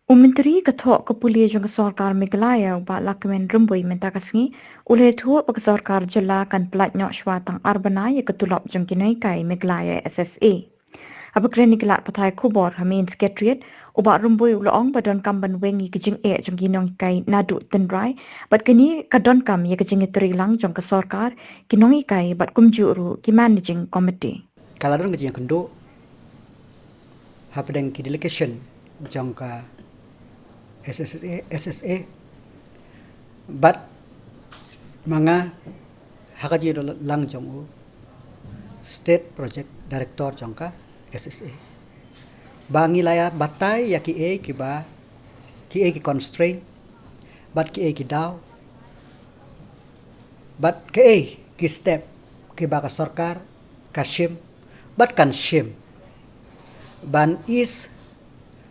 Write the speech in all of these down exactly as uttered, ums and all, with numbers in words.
U Myntri ka thoh ka pule jong ka sorkar Meghalaya, u Bah Lahkmen Rymbui, mynta ka sngi u la ïathuh ba ka sorkar jylla kan pyllait noh shwa tang ar bnai ïa ka tulop jong ki nonghikai Meghalaya S S A. Haba kren ïa ki lad pathai khubor ha Main Secretariat, u Bah Rymbui u la ong ba donkam ban weng ïa ka jingeh jong ki nonghikai naduh tynrai, bad kane ka donkam ïa ka jingïatreilang jong ka sorkar, ki nonghikai bad kumjuh ruh ki Managing Committee. Ka la don ka jingïakynduh hapdeng ki delegation jong ka S S A, S S A. Bad ma nga ha ka jingïadon lang jong u State Project Director jong ka S S A, ba ngi la ïa batai ïa kiei kiba, kiei ki constraint, bad kiei ki daw, bad kiei ki step kiba ka sorkar ka shim bad kan shim ban ease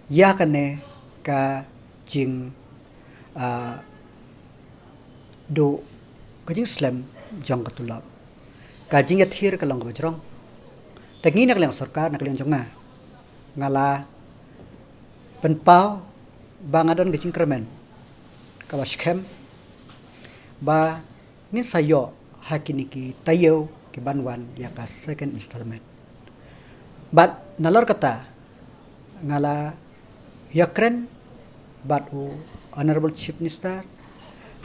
ïa kane ka jing, ah, duh, ka jingslem jong ka tulop. Ka jingïathir ka long kaba jrong. Te ngi na ka liang sorkar, na ka liang jong nga, nga la pynpaw ba nga don ka jingkyrmen kaba skhem ba ngin sa ïoh ha kine ki taïew ki ban wan ïa ka second installment. Bad nalor kata nga la ïakren bad u Honorable Chief Minister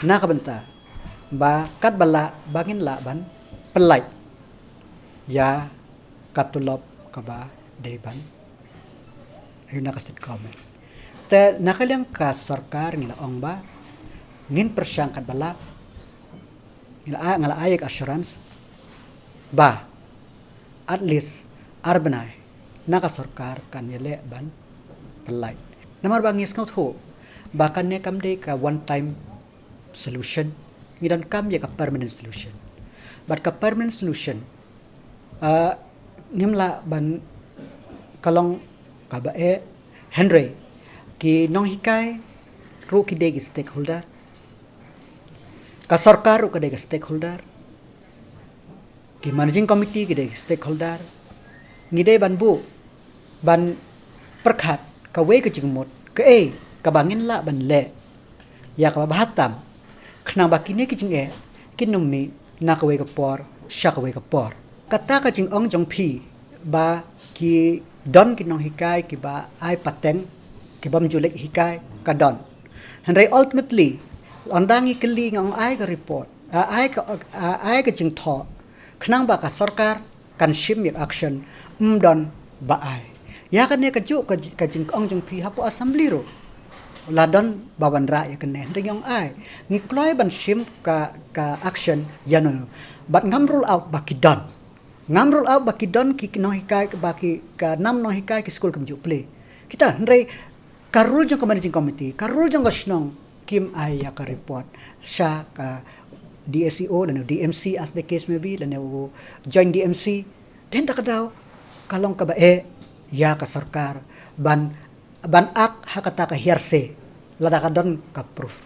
na ka bynta ba katba lah ba ngin lah ban pyllait ïa ka tulop kaba dei ban ïa na ka state government. Te na ka liang ka sorkar ngi la ong ba ngin pyrshang katba lah, ngi la ai, nga la ai ka assurance ba at least ar bnai na ka sorkar kan ïaleh ban pyllait. Namar ba ngi sngewthuh ba kane kam dei ka one time solution, ngi donkam ïa ka permanent solution. Bad ka permanent solution, ah, ngim lah ban, ka long kaba eh, hynrei ki nonghikai ruh ki dei ki stakeholder, ka sorkar ruh ka dei ka stakeholder, ki Managing Committee ki dei ki stakeholder. Ngi dei ban buh, ban pyrkhat kawei ka jingmut, kaei kaba ngin lah ban leh ïa kaba bha tam, khnang ba kine ki jingeh kin ym mih na kawei ka por sha kawei ka por. Kata ka jingong jong phi ba ki don ki nonghikai kiba ai pateng, ki bym ju leit hikai, ka don. Hynrei ultimately, ynda ngi kylli, ngi ong ai ka report, ah, ai ka, ah, ai ka jingthoh, khnang ba ka sorkar kan shim ïa ka action, ym don ba ai. Ïa kane kajuh ka, ka jingong jong phi hapoh Assembly ruh la don ba wanrah ïa kane, hynrei ngi ong ai, ngi kloi ban shim ka, ka action ïano. Bad ngam rule out ba ki don. Ngam rule out ba ki don ki, ki nonghikai, ba ki, ka nam nonghikai ki skul kim ju plie. Kita, hynrei ka rule jong ka Managing Committee, ka rule jong ka shnong, kim ai ïa ka report sha ka D S E O lane D M C as the case may be, lane u Joint D M C. Te kata ka daw ka long kaba eh ïa ka sorkar ban, ban act ha kata ka hearsay lada ka don ka proof.